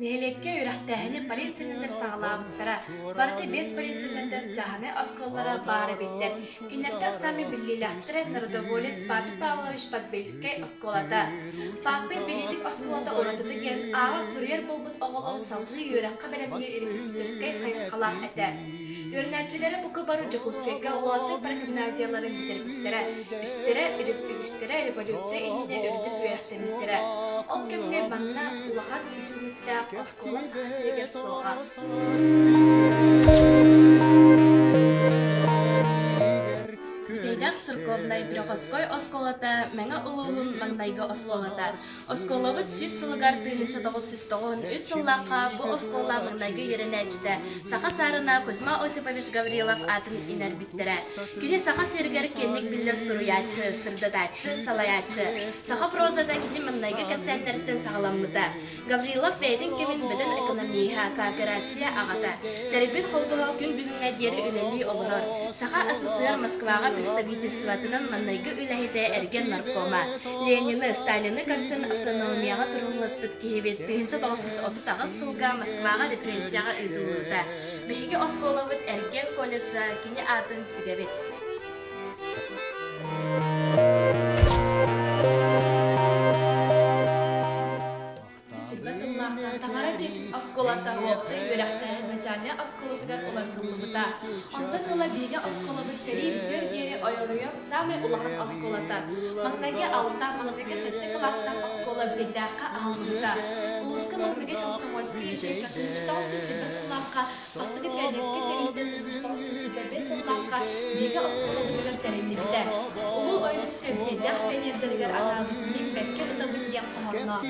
Нэһилиэккэ үөрэхтээһини полицейнандар саҕалаабыттара. Барыта биэс полицейнандар дьаһанай оскуолалара баара биллэр. Кинилэртэн саамай биллиилээхтэрэ народоволец Папий Павлович Подбельскай оскуолата. Папый бэлиитик оскуолата уратыта диэн ааҕар-суруйар буолбут оҕолорун салгыы үөрэххэ бэлэмниир репетиторскай хайысхалаах этэ. Үөрэнээччилэрэ бука бары Дьокуускайга уолаттар прогимназияларын бүтэрбиттэрэ, үстэрэ, үгүстэрэ революция иннинэ үрдүк үөрэхтэммиттэрэ. Ол кэмҥэ манна улахан үтүмүктээх оскуола Саха сиригэр суоҕа. Бүтэйдээх церковнай Приходской оскуолата Мэҥэ улууһун маҥнайгы оскуолата. Оскуолабыт сүүс сылыгар 1993 сыллаахха бу оскуола маҥнайгы үөрэнээччитэ саха саарына Кузьма Осипович Гаврилов аатын иҥэрбиттэрэ. Кини Саха сиригэр киэҥник биллэр суруйааччы, сырдатааччы, салайааччы. Саха прозата кини маҥнайгы кэпсээннэриттэн саҕаламмыта. Гаврилов бэйэтин кэмин бөдөҥ экономиһа, кооперация аҕата. Тэрийбит холбоһо күн бүгүҥҥэ диэри үлэлии олорор. Саха СССР Москваҕа представительствотынан маҥнайгы үлэһитэ эргэн наркома. Ленины, Сталины көрсөн автономияҕа турууласпыт киһибит 1938 сылга Москваҕа репрессияҕа ыытыллыбыта. Биһиги оскуолабыт эргиэн колледжа кини аатын сүгэбит. Силбэ сыллаахха таҥара дьиэтин оскуолата уопсай үөрэхтээһин начальнай оскуолатыгар уларытыллыбыта. Онтон ыла биһиги оскуолабыт сэрии бүтүөр диэри оройуон саамай улахан оскуолата. Маҥнайгы алта, маҥнайгы сэттэ кылаастаах оскуола Бүтэйдээххэ аһыллыбыта. Улууска маҥнайгы комсомольскай ячейка 1920 сыллаахха Бастакы пионерскай тэрилтэ 1925 сыллаахха биһиги оскуолабытыгар тэриллибитэ. Улуу Ойуунускай бүтэйдээх пионердарыгар анаабыт «Мин бэккэ ытабын» диэн хоһоонноох.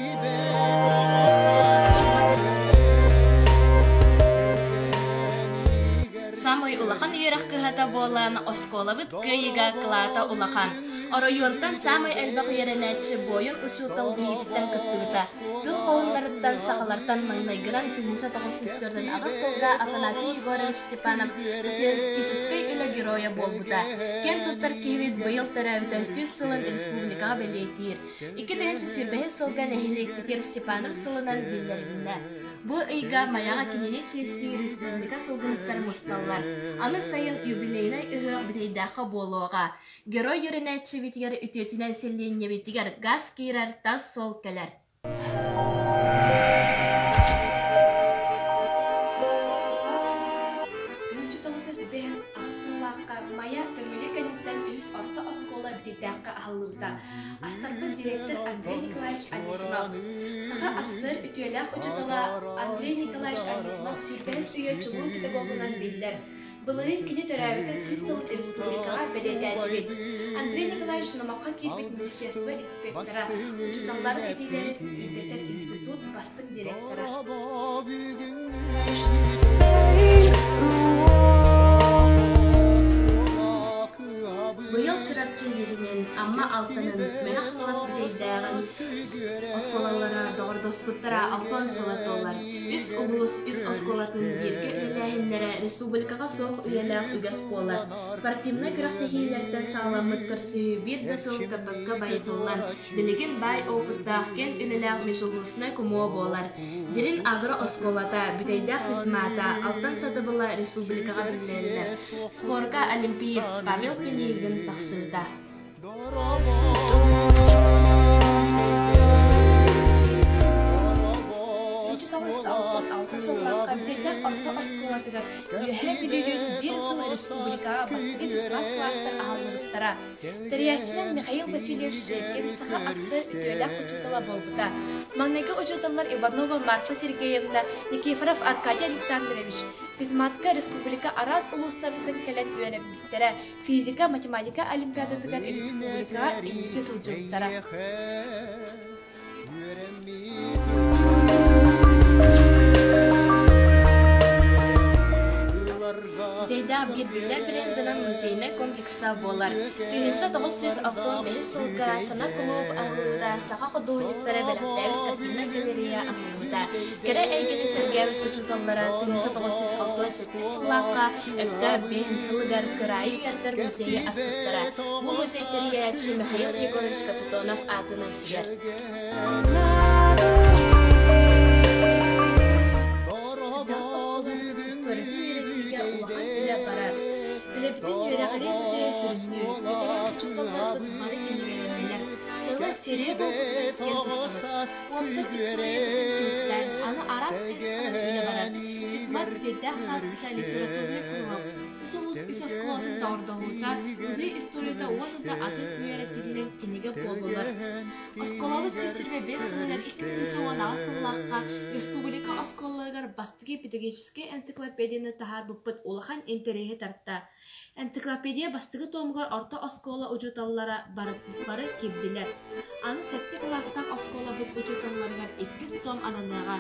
Самай улахан үөрэх кыһата буолан, оскуолабыт кыайыыга кылаата улахан. Оройуонтан саамай элбэх үөрэнээччи буойун учуутал биһигиттэн кыттыбыта. Тыл хоһуннарыттан сахалартан маҥнайгынан 1948 сылга Афанасий Егорович Степанов социалистическай үлэ геройа буолбута. Киэн туттар киһибит быйыл төрөөбүтэ сүүс сылын республикаҕа бэлиэтиир. 2025 сылга нэһилиэкпитигэр Степанов сылынан биллэрилиннэ. Бу ыйга Майаҕа кинини чиэстиир республика сылгыһыттар мусталлар. Аны сайын юбилейнай ыһыах Бүтэйдээххэ буолуоҕа. Герой үөрэнээччибитигэр үтүөтүнэн сэлиэнньэбитигэр газ киирэр, тас суол кэлэр. 1958 сыллаахха Майа Төҥүлү кэнниттэн үһүс орто оскуола Бүтэйдээххэ аһыллыбыта. Астарбыт директор Андрей Николаевич Анисимов. Саха АССР үтүөлээх учуутала Андрей Николаевич Анисимов сүүрбэһис үйэ чулуу педагогунан биллэр. Былырыын кини төрөөбүтэ сүүс сыл республикаҕа бэлиэтээтибит. Андрей Николаевич номоххо киирбит министерство инспектора, учууталларын этиилэрин үрдэтэр институт бастыҥ директора. Быйыл Чурапчы Лииринин, Амма Алтанын, Мэҥэ Хаҥалас Бүтэйдээҕин оскуолалара доҕордоспуттара алтан сыла туолар. Үс улуус үс оскуолатын бииргэ үлэлээһиннэрэ республикаҕа суох үйэлээх үгэс буолар. Спортивнай күрэхтэһиилэртэн саҕаламмыт көрсүһүү биир да сыл көппөккө байытыллан, билигин баай опыттаах киэн үлэлээх межулууснай кумуо буолар. Дирин агро-оскуолата, Бүтэйдээх физмата, Алтан сатабыла республикаҕа биллэриллэр. Спорка олимпиец Павел Пинигин тахсыбыта. 1966 сыллаахха Бүтэйдээх орто оскуолатыгар Үөһээ Бүлүүлүүн биир сыл республикаҕа бастакы физмат кылаастар аһыллыбыттара. Тэрийээччинэн Михаил Васильевич Шергин Саха АССР үтүөлээх учуутала буолбута. Маҥнайгы учууталлар Иванова Марфа Сергеевна, Никифоров Аркадий Александрович физматка республика араас улуустарыттан кэлэн үөрэммиттэрэ, физика, математика олимпиадатыгар республикаҕа инники сылдьыбыттара. Бүтэйдээх биир биллэр брендинэн музейнай комплекса буолар. 1965 сылга сана кулууп аһыллыбыта саха худуоһунньуктара бэлэхтээбит картиннай галерея аһыллыбыта. Кэрэ эйгэни сэргээбит учууталлара 1967 сыллаахха Өктөөп биэһин сылыгар кыраайы үөрэтэр музейы аспыттара. Бу музей тэрийээччи Михаил Егорович Капитонов аатынан сүгэр. Кырдьаҕас оскуолабытын историятын үөрэтиигэ улахан үлэ барар. Үлэбитин үөрэҕирии музейа сүрүннүүр, бэтэрээн учууталларбыт бары кинигэлэннилэр. Сыала сэрии буолбутунан киэн туттабыт. Уопсай историябытын түмүктээн, аны араас хайысханан үлэ барар. Сисмат бүтэйдээх сааскыта литературнай куруһуок, үс улуус үс оскуолатын доҕордоһуута, музей историята уонна да атын үөрэтиллэн кинигэ буоллулар. Оскуолабыт 125 сылыгар 2018 сыллаахха республика оскуолаларыгар бастакы педагогическай энциклопедияны таһаарбыппыт улахан интэриэһи тарта. Энциклопедия бастакы томугар орто оскуола учууталлара бары киирдилэр. Аны сэттэ кылаастаах оскуолабыт учууталларыгар иккис том ананыаҕа,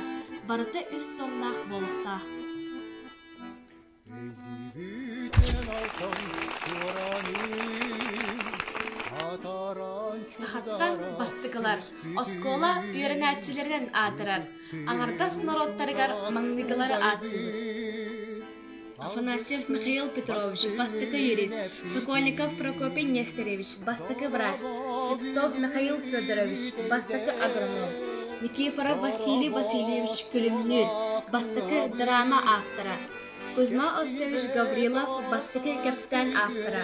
барыта үс томнаах буолуохтаах. Сахаттан бастакылар оскуола үөрэнээччилэринэн аатырар, аҥардас норуоттарыгар маҥнайгылары ааттыыбыт. Афанасьев Михаил Петрович, бастакы юрист, Сокольников Прокопий Нестеревич, бастакы врач, Слепцов Михаил Федорович, бастакы агроном, Никифоров Василий Васильевич Күлүмнүүр, бастакы драма автора, Кузьма Осипович Гаврилов бастакы кэпсээн автора,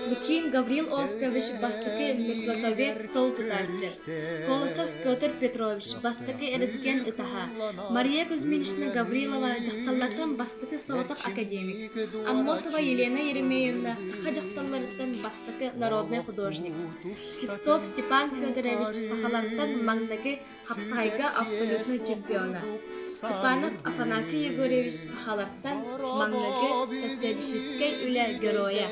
Лукин Гаврил Осипович бастакы мерзлотовед сол тутааччы, Колосов Петр Петрович бастакы эрдиген ытаһа, Мария Кузьминична Гаврилова дьахталлартан бастакы соҕотох академик, Аммосова Елена Еремеевна саха дьахталларыттан бастакы народнай художник, Слепцов Степан Федорович сахалартан маҥнайгы хапсаҕайга абсолютнай чемпиона, Степанов Афанасий Егорович сахалартан маҥнайгы социалистическай үлэ геройа.